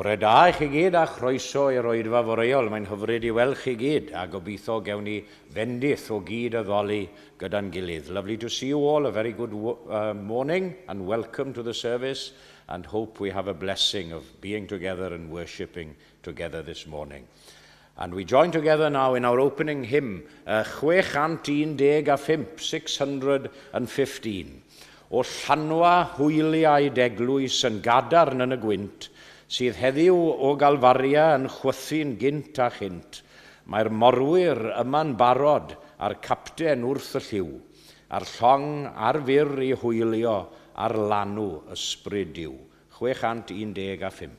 Bore da i chi gyd a chroeso i'r oedfa foreol. Mae'n hyfryd i weld chi gyd a gobeithio gewn ni fendith o gyd addoli gyda'n gilydd. Lovely to see you all. A very good morning and welcome to the service and hope we have a blessing of being together and worshipping together this morning. And we join together now in our opening hymn, 615, 615. O llanwa hwyliau d'eglwys yn gadarn yn y gwynt, sydd heddiw o Galfaria yn chwythu'n gynt a chynt. Mae'r morwyr yma'n barod a'r capten wrth y llyw, a'r llong ar fyr i hwylio ar lanw ysbryd Duw. 615.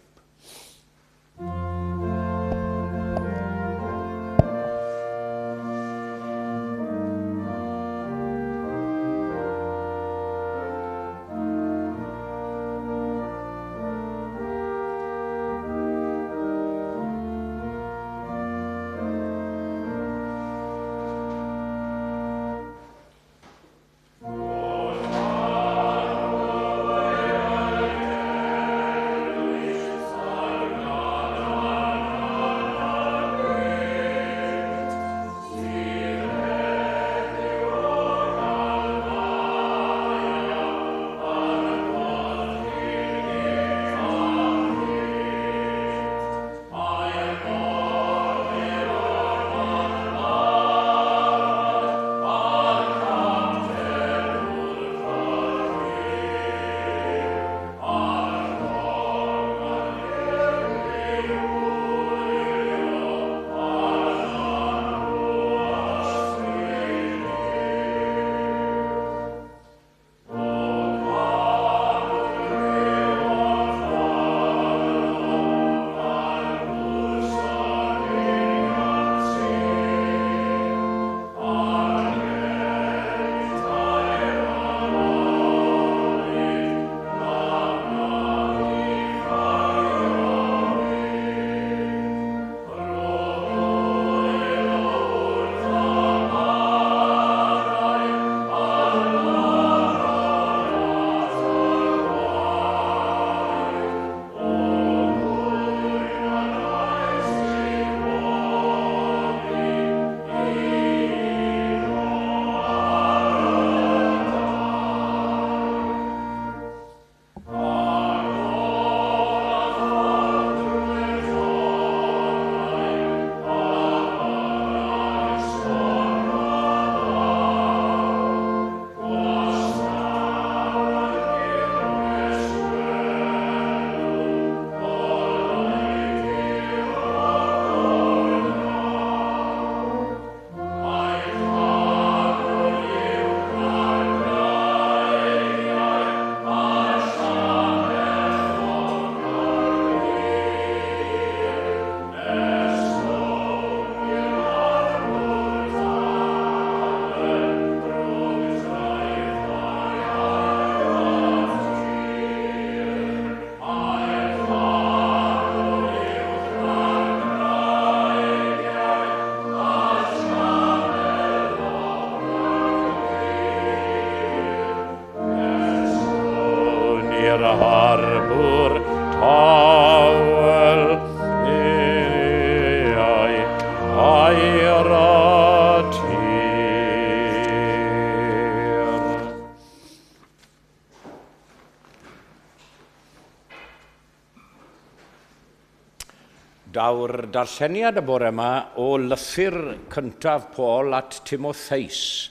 Daw'r darlleniad y bore yma o lythyr cyntaf Paul at Timotheus.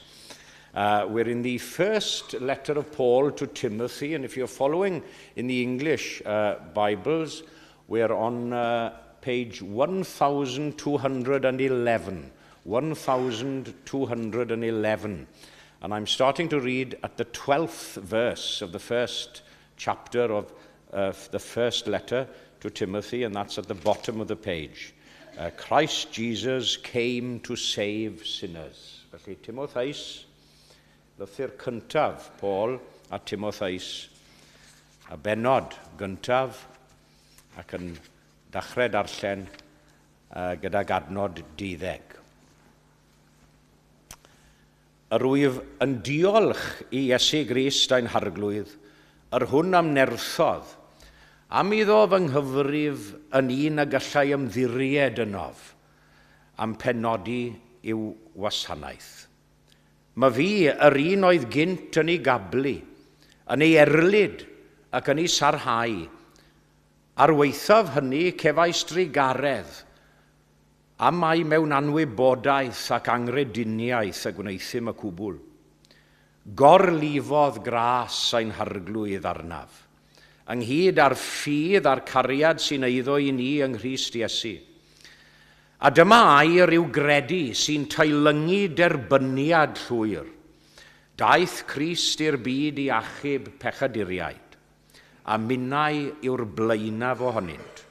We're in the first letter of Paul to Timothy, and if you're following in the English Bibles, we're on page 1211. 1211. And I'm starting to read at the 12th verse of the first chapter of the first letter to Timothy, and that's at the bottom of the page. Christ Jesus came to save sinners. Felly, Timotheus, lythyr cyntaf Paul a Timotheus, y bennod gyntaf ac yn dechrau darllen gydag adnod 12. Yr wyf yn diolch i Iesu Grist ein harglwydd, yr hwn am nerthodd, Am iddo fy nghyfrif yn un a gallai ymddiried ynof, am penodi i'w wasanaeth. Mae fi, yr un oedd gynt yn ei gablu, yn ei erlid ac yn ei sarhau. Ar waethaf hynny, cefais drugaredd, am mai mewn anwybodaeth ac angrediniaeth y gwneuthum y cwbl. Gorlifodd gras ein Harglwydd arnaf, ynghyd â'r ffydd a'r cariad sy'n eiddo i ni yng Nghrist Iesu. A dyma air i'w gredu sy'n teilyngu derbyniad llwyr. Daeth Crist i'r byd i achub pechaduriaid, a minnau yw'r blaenaf ohonynt.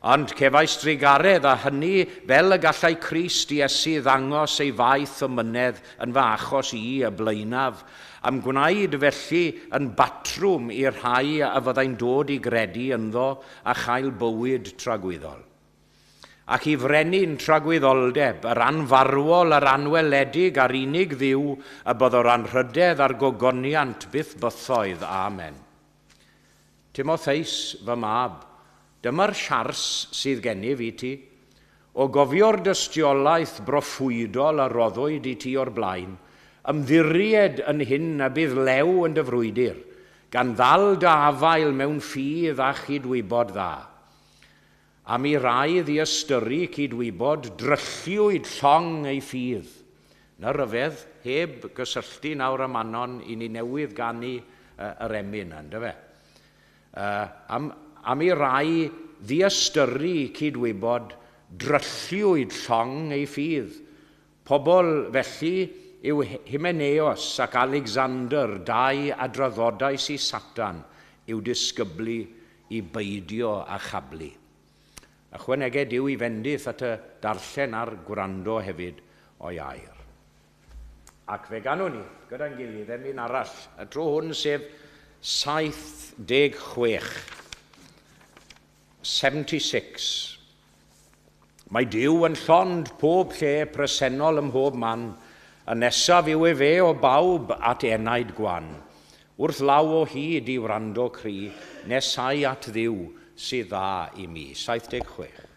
Ond cefais drugaredd, a hynny fel y gallai Crist Iesu ddangos ei faeth ymynedd yn fy achos i, y blaenaf, a'm gwnaed felly yn batrwm i'r rhai a fyddai'n dod i gredu ynddo a chael bywyd tragwyddol. Ac i frenin tragwyddoldeb, yr anfarwol, yr anweledig a'r unig Dduw, y byddo'r anrhydedd a'r gogoniant byth bythoedd. Amen. Timotheus, fy mab, dyma'r siars sydd gennyf i ti. O gofio'r dystiolaeth broffwydol a roddwyd i ti o'r blaen, ymddiried yn hyn a bydd lew yn dy frwydr, gan ddal dy afael mewn ffydd a chydwybod dda. Am i rai ddiystyru cydwybod, drylliwyd llong ei ffydd. Na ryfedd, heb gysylltu nawr â Manon i ni newydd ganu yr emyn, yndyfe? Am i rai ddiystyru cydwybod, drylliwyd llong ei ffydd. Pobl felly yw Hymenaeus ac Alexander, dau a draddodais i Satan i'w disgyblu i beidio â chablu. Ychwaneged yw i fendith at y darllen a'r gwrando hefyd o'i air. Ac fe ganwn ni gyda'n gilydd emyn arall, y tro hwn sef 76. 76. Mae Duw yn llond pob lle presennol ym mhob man, y nesaf yw efe o bawb at enaid gwan. Wrth law o hyd i wrando cri, nesau at Dduw sydd dda i mi. 76.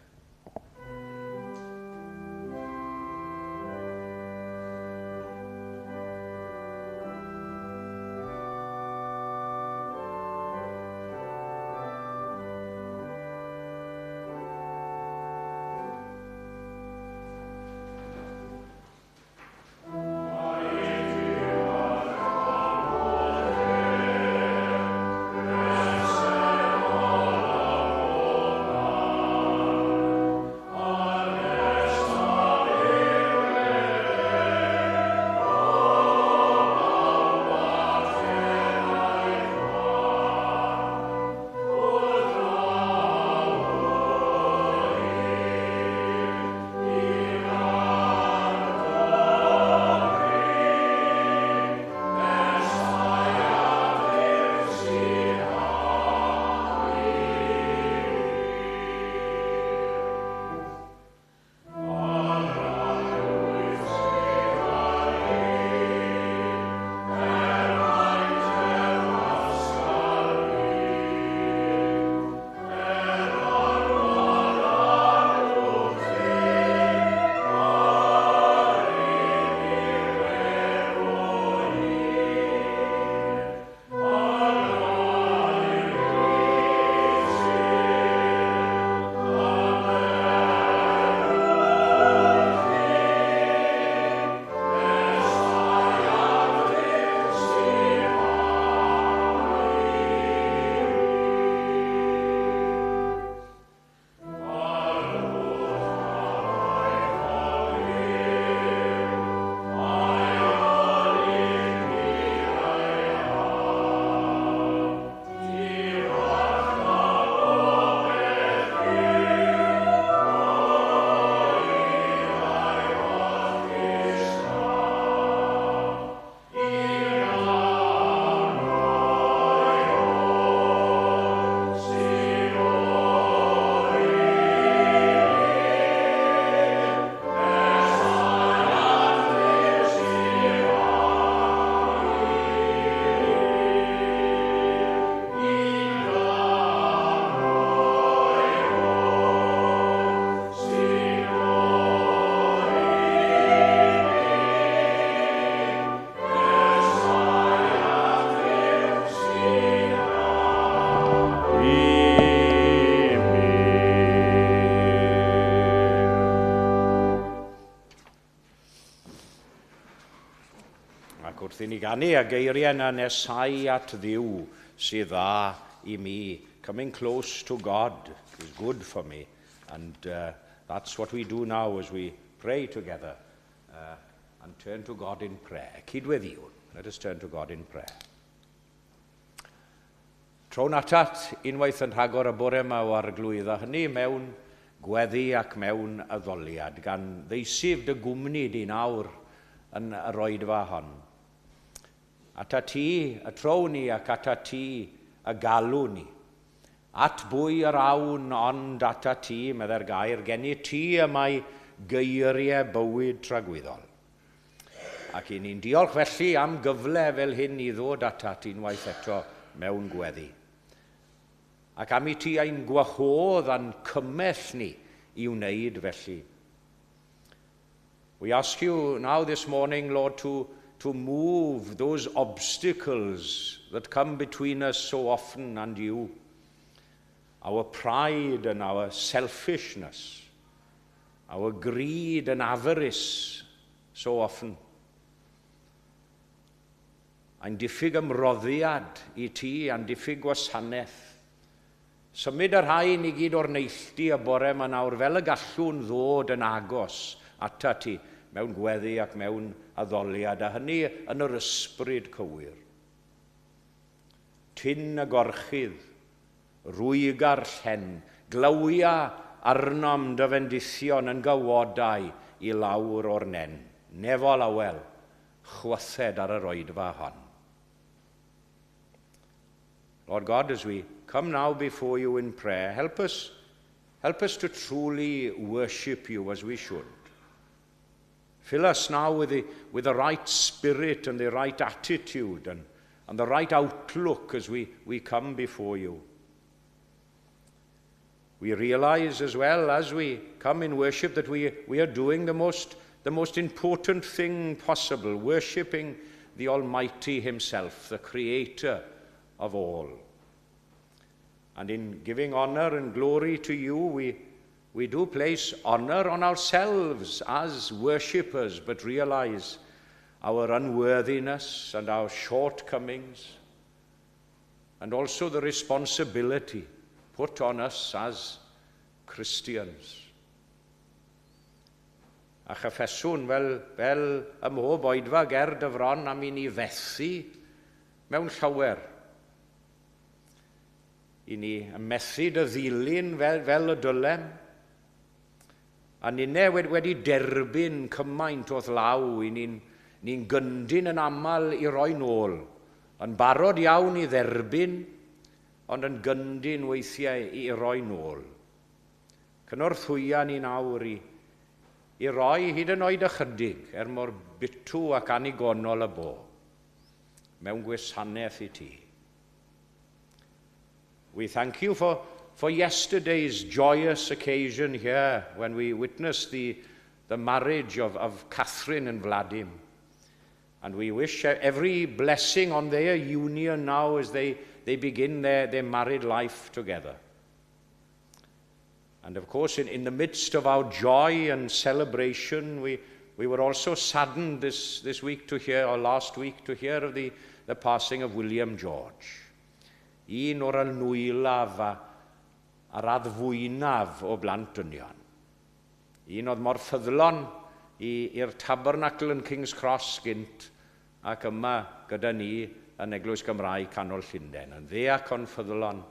Wrth i ni ganu y geiriau yna, nesáu at Dduw sydd dda i mi. Coming close to God is good for me. And that's what we do now as we pray together and turn to God in prayer. Cydweddïwn. Let us turn to God in prayer. Trown atat unwaith yn rhagor y bore yma o Arglwydd, a hynny mewn gweddi ac mewn addoliad, gan ddeisyf dy gwmni di nawr yn yr oedfa hon. Atat ti y trown ni ac atat ti y galwn ni. At bwy yr awn ond atat ti, medde'r gair, gennyt ti y mae geiriau bywyd tragwyddol. Ac i ni'n diolch felly am gyfle fel hyn i ddod atat unwaith eto mewn gweddi. Ac am i ti ein gwahodd a'n cymell ni i wneud felly. We ask you now this morning, Lord, to move those obstacles that come between us so often and you. Our pride and our selfishness, our greed and avarice so often. Ein diffyg ymroddiad i ti, a'n diffyg gwasanaeth. Symud y rhain i gyd o'r neilltu y bore yma nawr fel y gallwn ddod yn agos atat ti mewn gweddi ac mewn addoliad, a hynny yn yr ysbryd cywir. Tyn y gorchudd, rwyga'r llen, glawia arnom dy fendithion yn gawodau i lawr o'r nen. Nefol awel, chwythed ar yr oedfa hon. Lord God, as we come now before you in prayer, help us to truly worship you as we should. Fill us now with the right spirit and the right attitude and the right outlook as we come before you. We realize as well as we come in worship that we are doing the most important thing possible, worshipping the Almighty Himself, the Creator of all. And in giving honor and glory to you, we do place honor on ourselves as worshippers, but realize our unworthiness and our shortcomings, and also the responsibility put on us as Christians. A chyffeswn fel ym mhob oedfa ger dy fron am i ni fethu mewn llawer. I ni methu dy ddilyn fel y dylem. A ninne wedi derbyn cymaint o'th law i ni'n ni gyndyn yn aml i roi nôl. Yn barod iawn i dderbyn, ond yn gyndyn weithiau i roi nôl. Cynorthwya ni nawr i roi hyd yn oed ychydig er mor bitw ac annigonol y bo mewn gwasanaeth i ti. We thank you for yesterday's joyous occasion here when we witnessed the marriage of Catherine and Vladim. And we wish every blessing on their union now as they begin their married life together. And of course, in the midst of our joy and celebration, we were also saddened this week to hear, or last week, to hear of the passing of William George. Un o'r anwylaf a'r addfwynaf o blant dynion. Un oedd mor ffyddlon i'r tabernacl yn King's Cross gynt ac yma gyda ni yn Eglwys Gymraeg Canol Llundain. Yn ddiacon ffyddlon,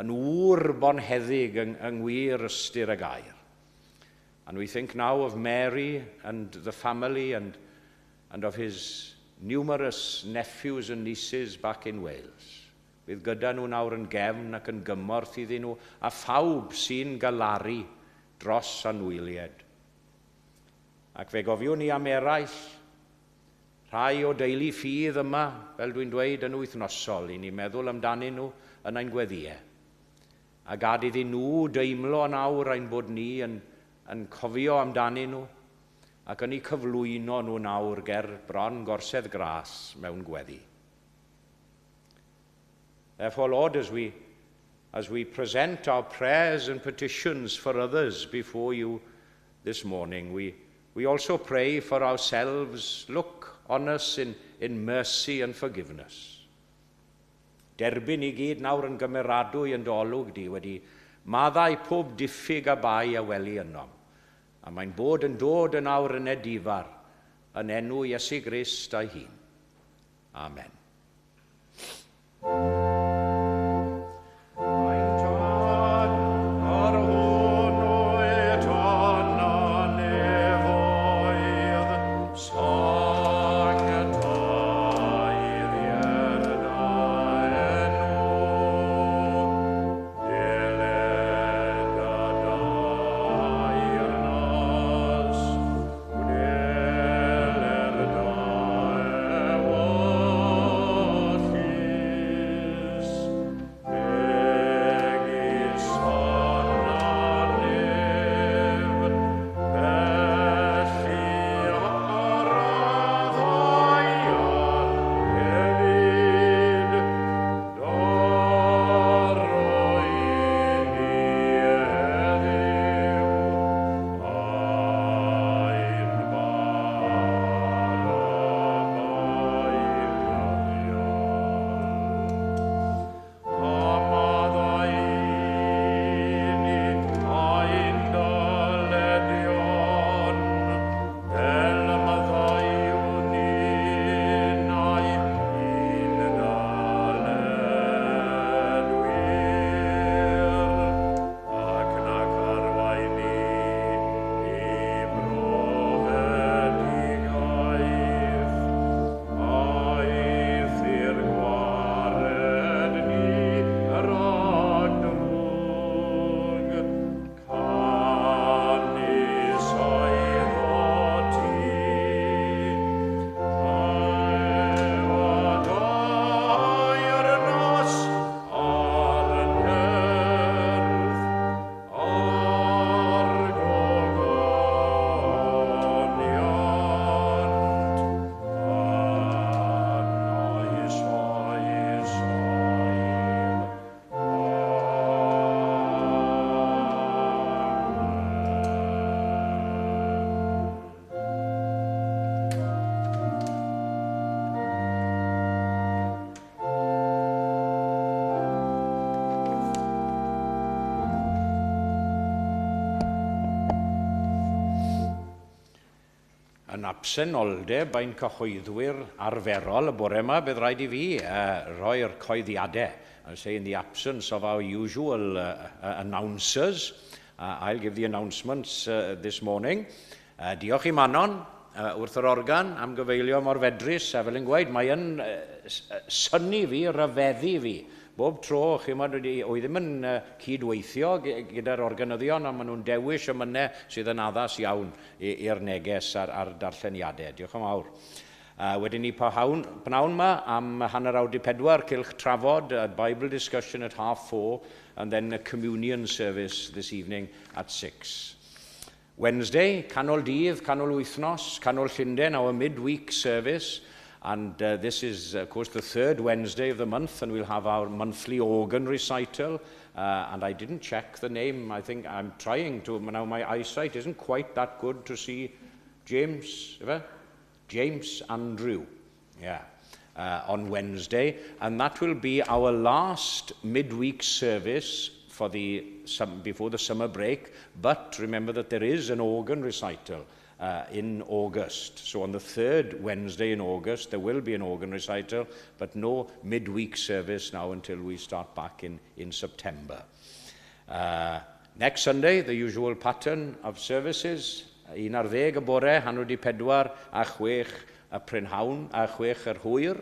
yn ŵr bonheddig yng ngwir ystyr y gair. And we think now of Mary and the family and of his numerous nephews and nieces back in Wales. Bydd gyda nhw nawr yn gefn ac yn gymorth iddyn nhw a phawb sy'n galaru dros anwyliaid. Ac fe gofiwn ni am eraill, rhai o deulu ffydd yma, fel dwi'n dweud yn wythnosol, i ni meddwl amdanyn nhw yn ein gweddïau. A gad iddyn nhw deimlo yn awr ein bod ni yn cofio amdanyn nhw ac yn eu cyflwyno nhw nawr ger bron gorsedd gras mewn gweddi. Therefore, Lord, as we present our prayers and petitions for others before you this morning, we also pray for ourselves. Look on us in in mercy and forgiveness. Derbyn i gyd nawr yn gymeradwy yn dy olwg di, wedi maddau pob diffyg a bai a weli ynom. A mae'n bod yn dod yn awr yn edifar, yn enw Iesu Grist a'i hun. Amen. Ein Tad, yr hwn wyt yn y nefoedd, sancteiddied dy enw. Deled dy deyrnas, gwneler dy ewyllys, megis yn y nef, felly ar y ddaear hefyd. Dyro i ni heddiw ein bara beunyddiol. A maddau i ni ein dyledion, fel y maddeuwn ninnau i'n dyledwyr, ac nac arwain ni i brofedigaeth, Eithr gwared ni rhag drwg, canys eiddo ti, yw y deyrnas a'r nerth, a'r gogoniant, yn oes oesoedd. Amen. Yn absenoldeb ein cyhoeddwyr arferol y bore yma, bydd rhaid i fi roi'r coeddiadau. I say in the absence of our usual announcers, I'll give the announcements this morning. Diolch i Manon wrth yr organ am gyfeilio mor fedrus, a fel yn gweud, mae yn synnu fi, rhyfeddu fi. Bob tro, chi'mod, oedd ddim yn cydweithio gyda'r organyddion, ond maen nhw'n dewis emynau sydd yn addas iawn i'r neges a'r darlleniadau. Diolch yn fawr. Wedyn ni pnawn yma am 3:30, cylch trafod, a Bible discussion at 4:30, and then a communion service this evening at 6. Wednesday, canol dydd, canol wythnos, canol Llundain, our midweek service. And this is, of course, the third Wednesday of the month, and we'll have our monthly organ recital. And I didn't check the name. I think I'm trying to. Now my eyesight isn't quite that good to see James, ife? James Andrew, yeah, on Wednesday. And that will be our last midweek service before the summer break. But remember that there is an organ recital in August. So on the third Wednesday in August, there will be an organ recital, but no midweek service now until we start back in September. Next Sunday, the usual pattern of services, 11 y bore, 3:30 a 6 y prynhawn, a 6 yr hwyr,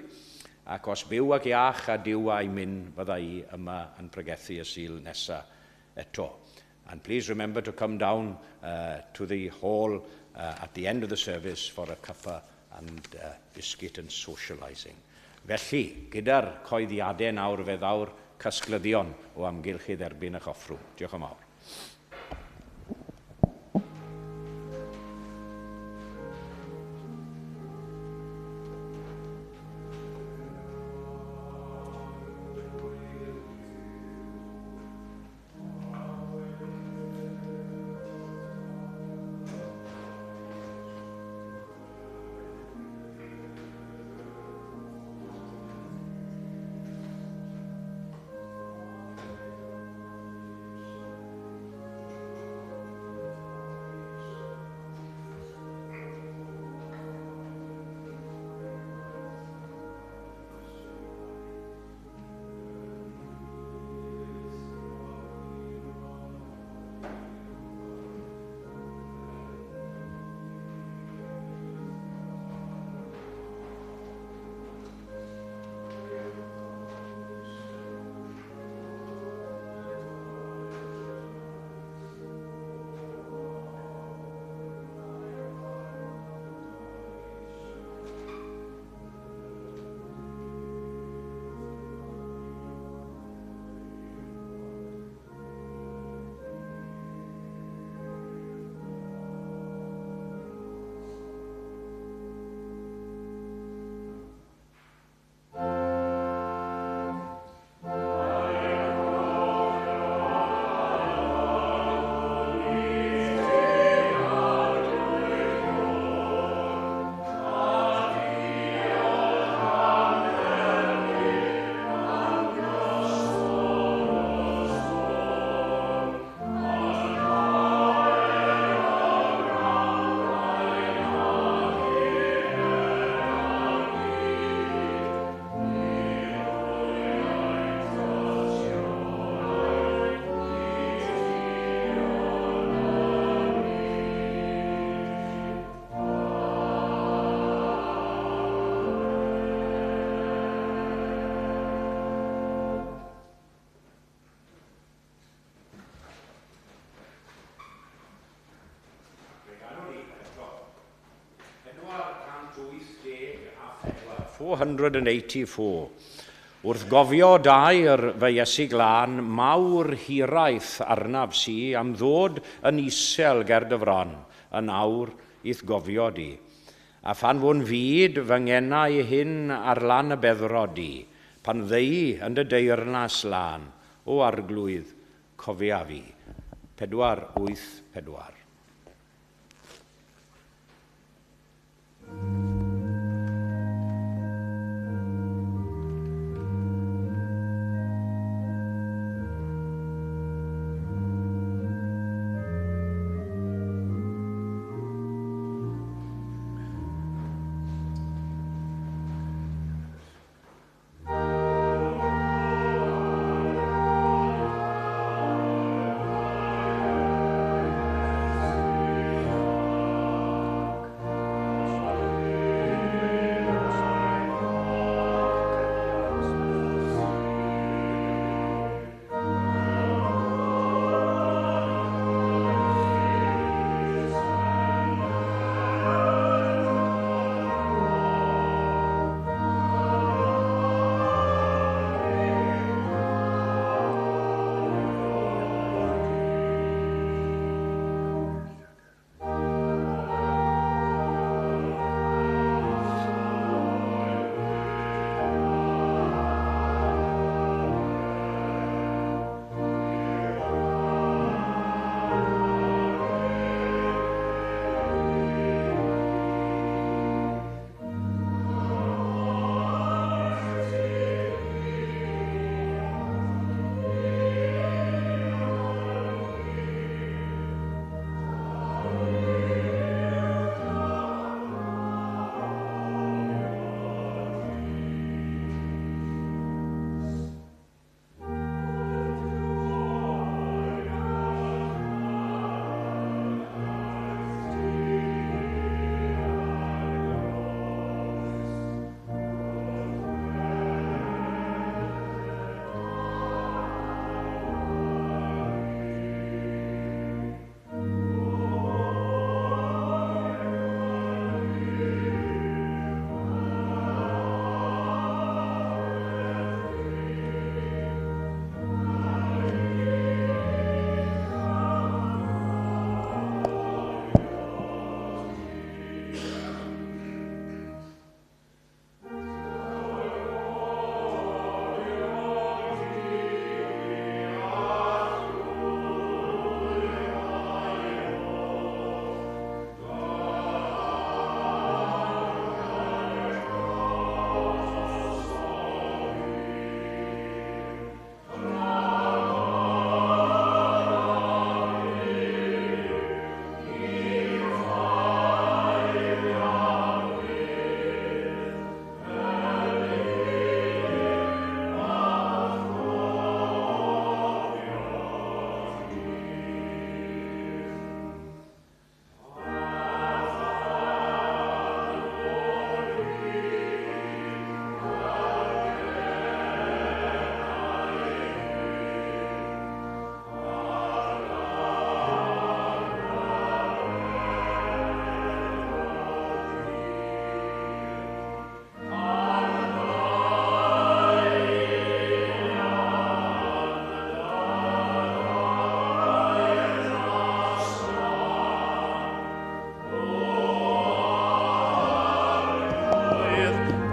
ac os byw ac iach a Duw a'i myn, fydda i yma yn pregethu y Sul nesa eto. And please remember to come down to the hall at the end of the service for a cuppa and biscuit and socialising. Felly, gyda'r coeddiadau nawr fe ddaw'r casglyddion o amgylch i dderbyn eich offrwm. Diolch yn fawr. 484. Wrth gofio dair fy Iesu glân, mawr hiraeth arnaf si am ddod yn isel ger dy fron, yn awr i'th gofio di. A phan fo'n fyd fy ngenau hyn ar lan y beddrod di, pan ddeui yn dy deyrnas lân, o Arglwydd, cofia fi. 4, 8, 4.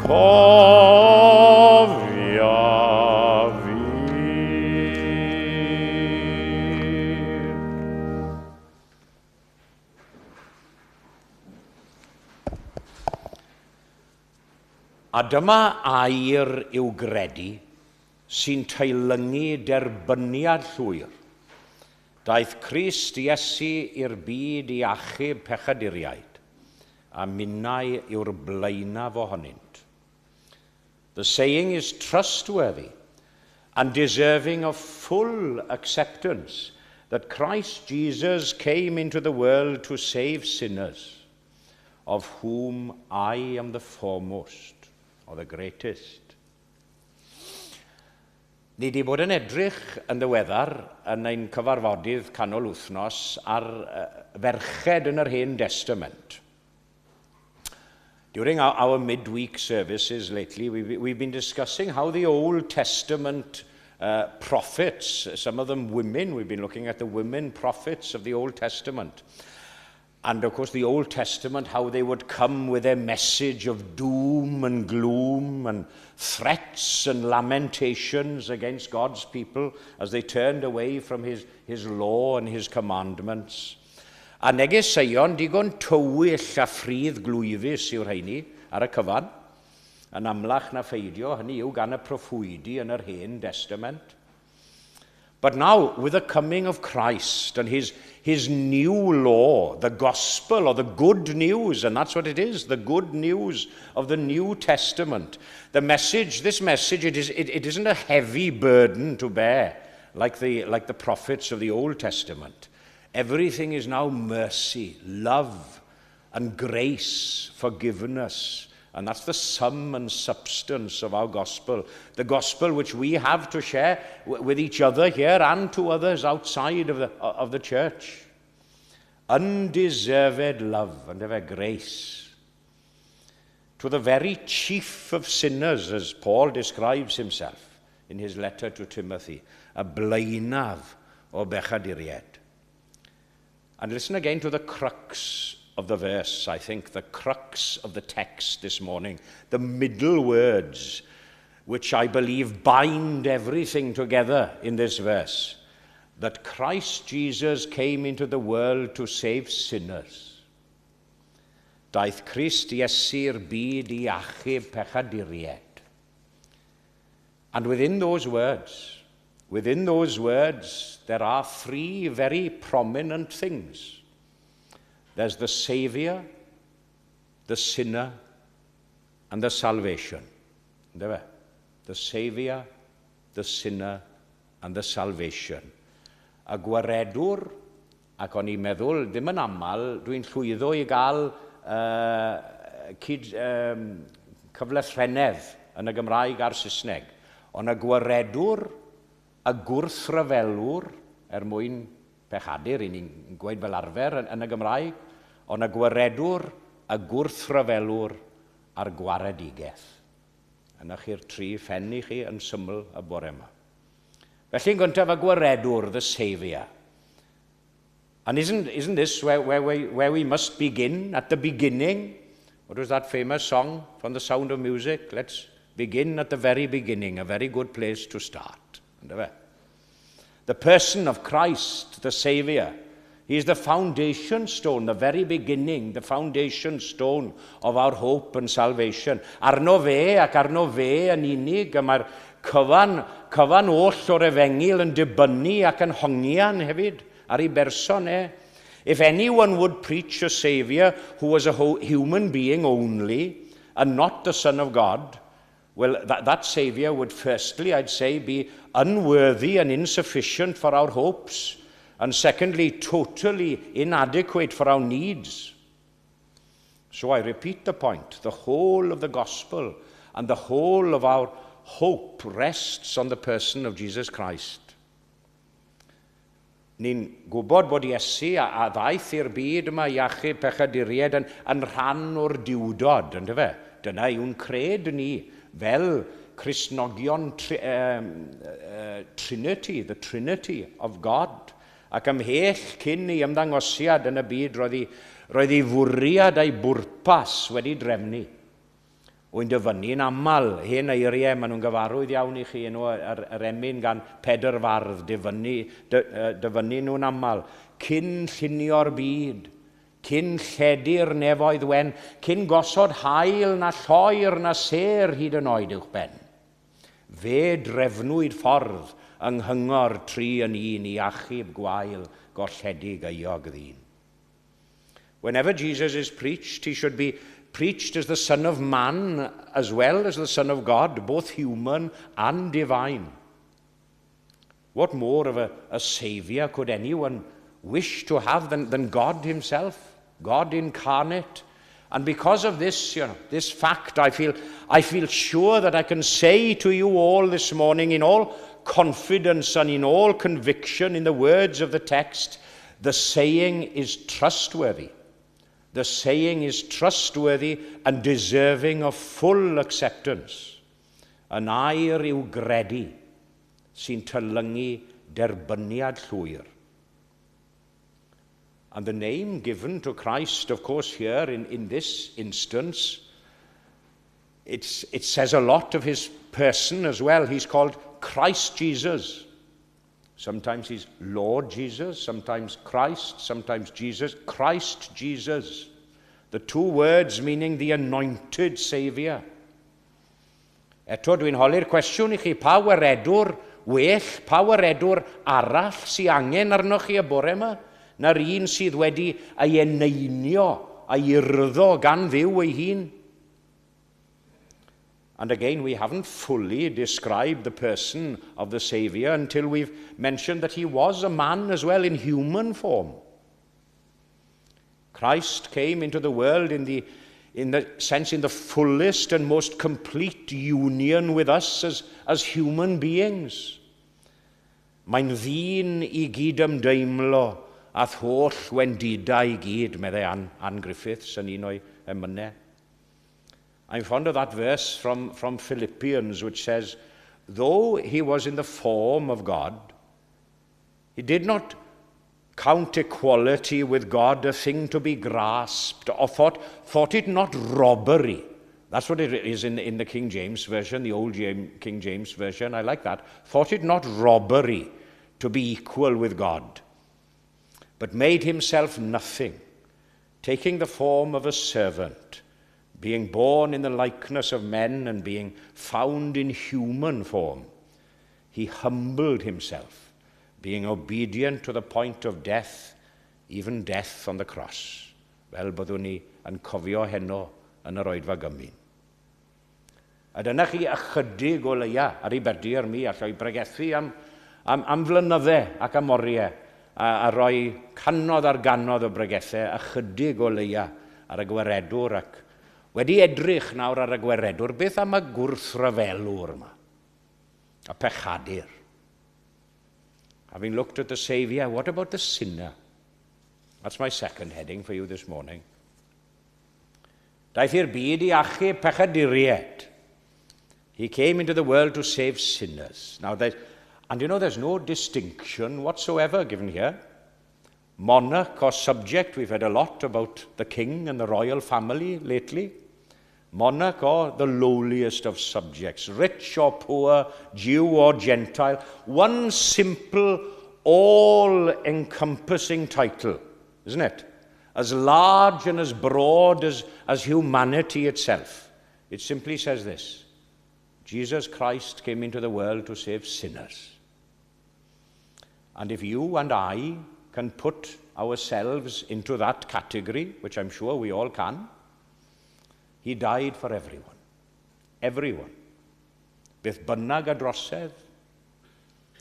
Cofia fi. A dyma air i'w gredu sy'n teilyngu derbyniad llwyr. Daeth Crist Iesu i'r byd i achub pechaduriaid, a minnau yw'r blaenaf ohonynt. The saying is trustworthy and deserving of full acceptance that Christ Jesus came into the world to save sinners, of whom I am the foremost, or the greatest. Ni wedi bod yn edrych yn ddiweddar yn ein cyfarfodydd canol wythnos ar ferched yn yr Hen Destament. During our midweek services lately, we've been discussing how the Old Testament prophets, some of them women, we've been looking at the women prophets of the Old Testament. And of course, the Old Testament, how they would come with their message of doom and gloom and threats and lamentations against God's people as they turned away from his law and his commandments. A negeseuon digon tywyll a ffridd glwyfus yw'r rheini ar y cyfan, yn amlach na pheidio, hynny yw gan y proffwydi yn yr Hen Testament. But now, with the coming of Christ and his new law, the gospel or the good news, and that's what it is, the good news of the New Testament, the message, this message, it isn't a heavy burden to bear like the prophets of the Old Testament. Everything is now mercy, love, and grace, forgiveness. And that's the sum and substance of our gospel. The gospel which we have to share with each other here and to others outside of the church. Undeserved love and ever grace. To the very chief of sinners, as Paul describes himself in his letter to Timothy, y blaenaf o bechaduriaid. And listen again to the crux of the verse, I think, the crux of the text this morning, the middle words, which I believe bind everything together in this verse, that Christ Jesus came into the world to save sinners. Daeth Crist Iesu i'r byd i achub pechaduriaid. And within those words, there are three very prominent things. There's the Saviour, the sinner, and the salvation. Yndyfe? The Saviour, the sinner, and the salvation. Y gwaredwr, ac o'n i'n meddwl, ddim yn aml, dwi'n llwyddo i gael cyflythrennedd yn y Gymraeg a'r Saesneg. Ond y gwaredwr, y gwrthryfelwr, er mwyn pechadur, i ni'n gweud fel arfer yn y Gymraeg, ond y gwaredwr, y gwrthryfelwr a'r gwaredigaeth. Yna chi'r tri phen i chi yn syml y bore yma. Felly yn gyntaf y gwaredwr, the Saviour. And isn't this where we must begin? At the beginning? What was that famous song from The Sound of Music? Let's begin at the very beginning, a very good place to start. The person of Christ, the Saviour. He is the foundation stone, the very beginning, the foundation stone of our hope and salvation. Arno fe ac arno fe yn unig, y mae'r cyfan oll o'r efengyl yn dibynnu ac yn hongian hefyd ar ei berson e. If anyone would preach a Saviour who was a human being only and not the Son of God, well, that Saviour would firstly, I'd say, be unworthy and insufficient for our hopes, and secondly, totally inadequate for our needs. So I repeat the point. The whole of the gospel and the whole of our hope rests on the person of Jesus Christ. Ni'n gwybod bod Iesu a ddaeth i'r byd yma i achub pechaduriaid yn rhan o'r Duwdod, yndyfe? Dyna yw'n cred ni fel Cristnogion Trinity, the Trinity of God. Ac ymhell cyn ei ymddangosiad yn y byd, roedd ei fwriad a'i bwrpas wedi drefnu. Wy'n dyfynnu'n aml, hen eiriau, maen nhw'n gyfarwydd iawn i chi, enw yr emyn gan Pedr Fardd, dyfynnu nhw'n aml. Cyn llunio'r byd, cyn lledu'r nefoedd wen, cyn gosod haul na lloer na sêr hyd yn oed uwch ben. Fe drefnwyd ffordd yng nghyngor tri yn un i achub gwael golledig euog ddyn. Whenever Jesus is preached, he should be preached as the Son of Man as well as the Son of God, both human and divine. What more of a saviour could anyone wish to have than God himself, God incarnate? And because of this fact, I feel sure that I can say to you all this morning in all confidence and in all conviction, in the words of the text, the saying is trustworthy. The saying is trustworthy and deserving of full acceptance. Yn air i'w gredu sy'n teilyngu derbyniad llwyr. And the name given to Christ, of course, here in this instance, it says a lot of his person as well. He's called Christ Jesus. Sometimes he's Lord Jesus, sometimes Christ, sometimes Jesus. Christ Jesus. The two words meaning the anointed Saviour. Eto, dwi'n holi'r cwestiwn i chi, pa waredwr well, pa waredwr arall sy'n angen arnoch chi y bore yma, na'r un sydd wedi ei eneinio a'i urddo gan Dduw ei hun? And again, we haven't fully described the person of the Saviour until we've mentioned that he was a man as well in human form. Christ came into the world in the sense, in the fullest and most complete union with us as human beings. Mae'n ddyn i gyd ymdeimlo â'n holl wendidau i gyd, meddai Ann Griffiths yn un o'i emynau. I'm fond of that verse from Philippians, which says, "Though he was in the form of God, he did not count equality with God a thing to be grasped, or thought it not robbery." That's what it is in the King James Version, the old King James Version. I like that. "Thought it not robbery to be equal with God, but made himself nothing, taking the form of a servant, being born in the likeness of men and being found in human form. He humbled himself, being obedient to the point of death, even death on the cross." Fel byddwn ni yn cofio heno yn yr oedfa gymun. A dyna chi ychydig o leia ar ei berdi ar mi, allai bregethu am flynydde ac am oriau, a rhoi cannoedd ar gannoedd o bregethau, ychydig o leia ar y gwaredwr ac wedi edrych nawr ar y gwaredwr, beth am y gwrthryfelwr yma? Y pechadur. Having looked at the Saviour, what about the sinner? That's my second heading for you this morning. Daeth i'r byd i achub pechaduriaid. He came into the world to save sinners. Now, and you know, there's no distinction whatsoever given here. Monarch or subject, we've heard a lot about the king and the royal family lately. Monarch or the lowliest of subjects, rich or poor, Jew or Gentile. One simple, all-encompassing title, isn't it? As large and as broad as humanity itself. It simply says this: Jesus Christ came into the world to save sinners. And if you and I can put ourselves into that category, which I'm sure we all can, he died for everyone. Everyone. Beth bynnag y drosedd,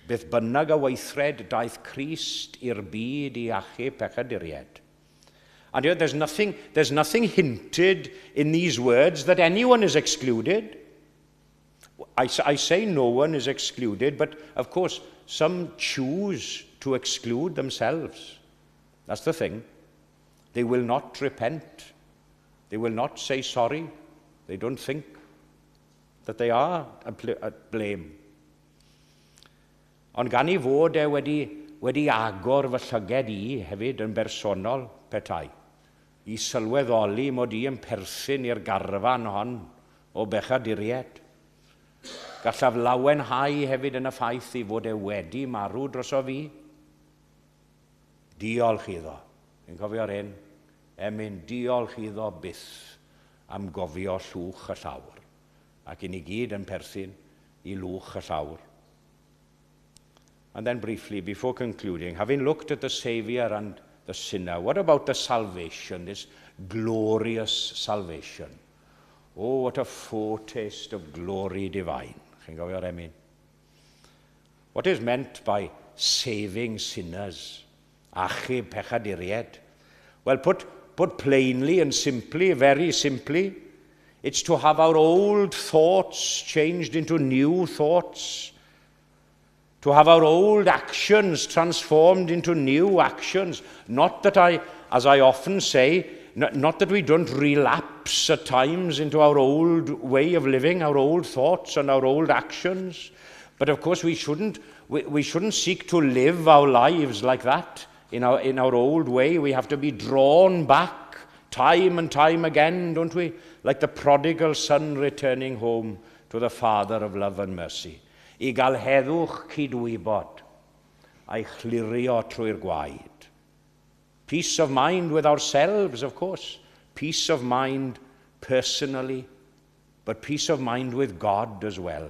beth bynnag y weithred, daeth Crist i'r byd i achub pechaduriaid. And yet there's nothing hinted in these words that anyone is excluded. I say no one is excluded, but of course, some choose to exclude themselves. That's the thing. They will not repent. They will not say sorry. They don't think that they are at blame. Ond gan i fod e wedi agor fy llyged i hefyd yn bersonol petai, i sylweddoli mod i yn perthyn i'r garfan hon o bechaduriaid. Gallaf lawenhau hefyd yn y ffaith i fod e wedi marw droso fi. Diolch iddo. Fi'n cofio'r un emyn, "Diolch iddo byth am gofio llwch y llawr." Ac i ni gyd yn perthyn i lwch y llawr. And then briefly, before concluding, having looked at the Saviour and the sinner, what about the salvation, this glorious salvation? Oh, what a foretaste of glory divine. Chi'n gofio'r emyn? What is meant by saving sinners? Achub pechaduriaid. Well, put plainly and simply, very simply, it's to have our old thoughts changed into new thoughts, to have our old actions transformed into new actions. Not that I, as I often say, not that we don't relapse at times into our old way of living, our old thoughts and our old actions. But of course we shouldn't seek to live our lives like that in our old way. We have to be drawn back time and time again, don't we? Like the prodigal son returning home to the Father of love and mercy. I gael heddwch cydwybod a'i chlirio trwy'r gwaed. Peace of mind with ourselves, of course. Peace of mind personally, but peace of mind with God as well.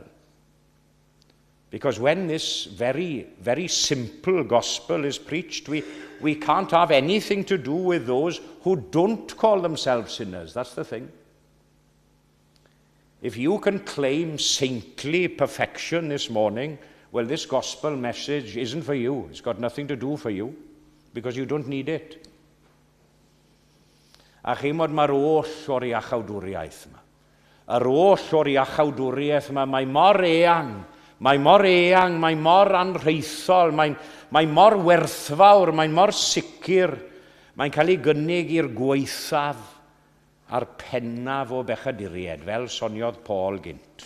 Because when this very, very simple gospel is preached, we can't have anything to do with those who don't call themselves sinners. That's the thing. If you can claim saintly perfection this morning, well, this gospel message isn't for you. It's got nothing to do for you because you don't need it. A chimod, mae'r oll o'r iachawdwriaeth yma. Yr oll o'r iachawdwriaeth yma, mae mor eang, mae mor eang, mae mor anrhaethol, mae mor werthfawr, mae'n mor sicr, mae'n cael ei gynnig i'r gwaethaf a'r pennaf o bechaduriaid, fel soniodd Paul gynt.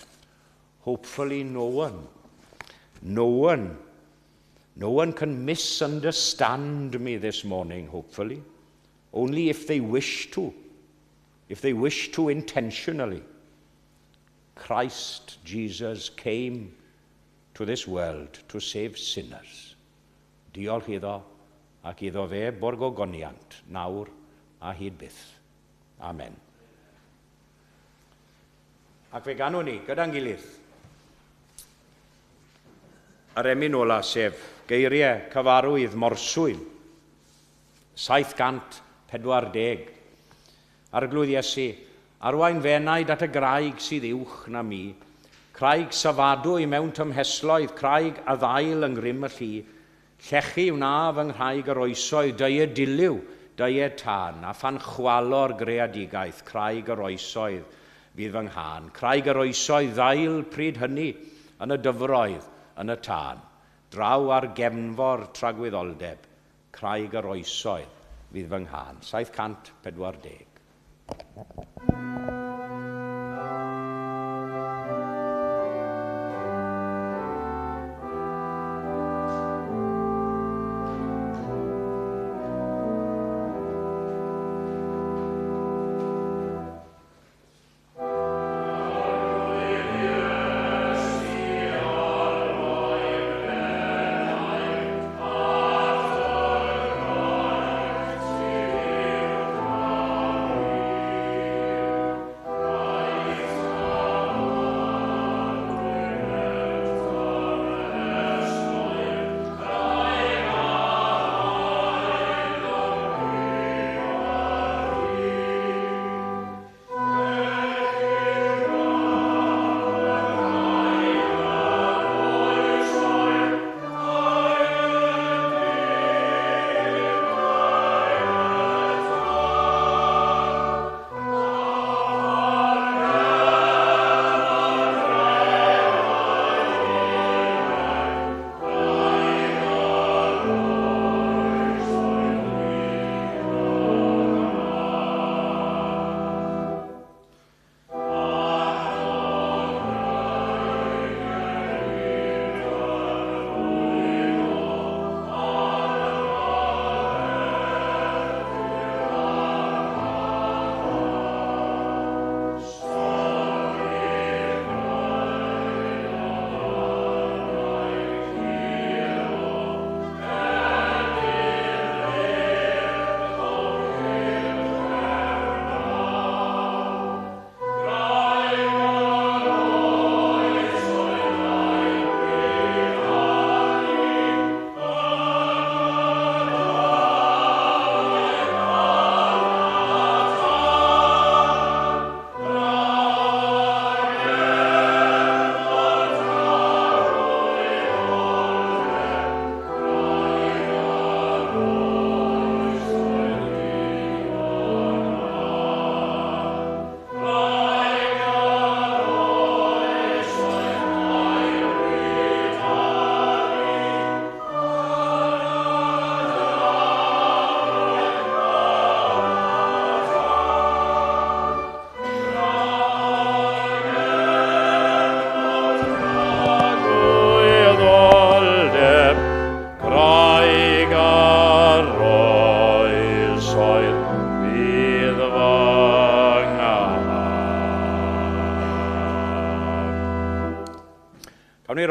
Hopefully no one can misunderstand me this morning, hopefully. Only if they wish to, if they wish to intentionally. Christ Jesus came to this world to save sinners. Diolch iddo ac iddo fe bo'r gogoniant nawr a hyd byth. Amen. Ac fe ganwn ni gyda'n gilydd yr emyn ola, sef geiriau cyfarwydd morswyl, 740. Arglwydd Iesu, arwain fy enaid at y graig sydd uwch na mi, craig safadwy mewn tymhestloedd, craig a ddail yng ngrym y lli, llechu wna fy nghraig yr oesoedd, deued dilyw, deued tân, a phan chwalo'r greadigaeth, craig yr oesoedd fydd fy nghân. Craig yr oesoedd ddail pryd hynny yn y dyfroedd, yn y tân. Draw ar gefnfor tragwyddoldeb, craig yr oesoedd fydd fy nghân. 740.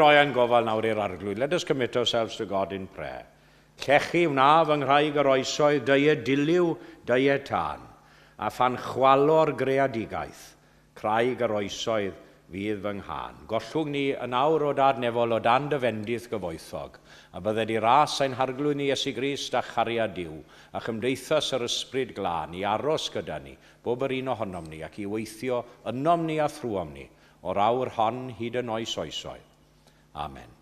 roi ein gofal nawr i'r Arglwydd. Let us commit ourselves to God in prayer. Llechu wna fy nghraig yr oesoedd, dyed dilyw, dyed tân, a phan chwalo'r greadigaeth, craig yr oesoedd fydd fy nghân. Gollwng ni yn awr o Dad nefol o dan dy fendith gyfoethog, a bydded i ras ein Harglwydd ni Iesu Grist a chariad Duw, a chymdeithas yr Ysbryd Glân i aros gyda ni, bob yr un ohonom ni, ac i weithio ynom ni a thrwom ni, o'r awr hon hyd yn oes oesoedd. Amen.